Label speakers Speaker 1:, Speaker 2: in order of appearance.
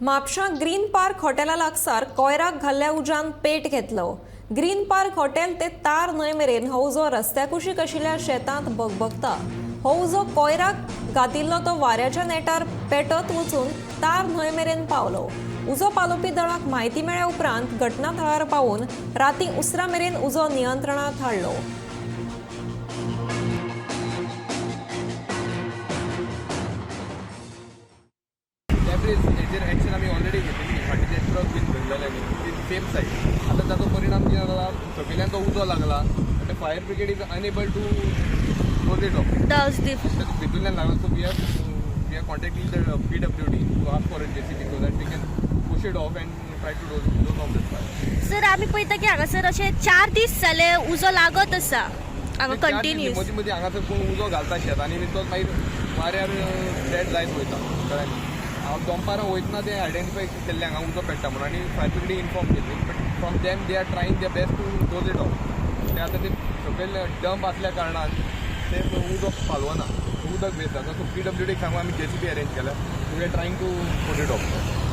Speaker 1: म्हापशां green park हॉटेला लागसार कोयराक घाल्ल्या उज्यान पेट घेतलो. ग्रीन पार्क हॉटेल ते तार न्हंय मेरेन हो उजो रस्त्या कुशीक आशिल्ल्या शेतांत बगबगता. हो उजो कोयराक घातिल्लो तो वाऱ्याच्या नेटार पेटत वचून तार न्हंय मेरेन पावलो. उजो पालोवपी दळाक म्हायती मेळ्ळ्या उपरांत घटना थळार पावून राती उसरां मेरेन उजो नियंत्रणांत हाडलो.
Speaker 2: डेब्रीज हेजेर एक्शन आमी ऑलरेडी घेतिल्ली. फाटीं ते ट्रक बीन धरलेले न्ही, सेम सायड. आतां ताचो परिणाम कितें जाला, सकयल्यान तो उजो लागला आनी fire brigade is unable to close it of.
Speaker 3: Does the
Speaker 2: भितूरल्यान लागला. So we are contacting the PWD to ask for a JCB so that we can push it off and try to doze off this fire.
Speaker 3: Sir, आमी पळयता की हांगासर अशे 4 दीस जाले उजो लागत आसा हांगा कंटिन्युअस.
Speaker 2: मदीं मदीं हांगासर कोण उजो घालता शेतांनी बी, तो मागीर वाऱ्यार स्प्रेड जायत वयता, कळ्ळें न्ही? हांव दनपारां वयतना ते आयडेंटिफाय केल्लें हांगा उजो पेट्टा म्हणून आनी फायर ब्रिगेडीक इन्फॉर्म केल्ली, but from them they are trying their best to doze it off. ते आतां ते सकयल डंप आसल्या कारणान ते उदक पालवना, उदक वेस्ट जाता. सो पीडब्ल्यूडीक सांगून आमी जेसीबी अरेंज केल्या. We are trying to put it off.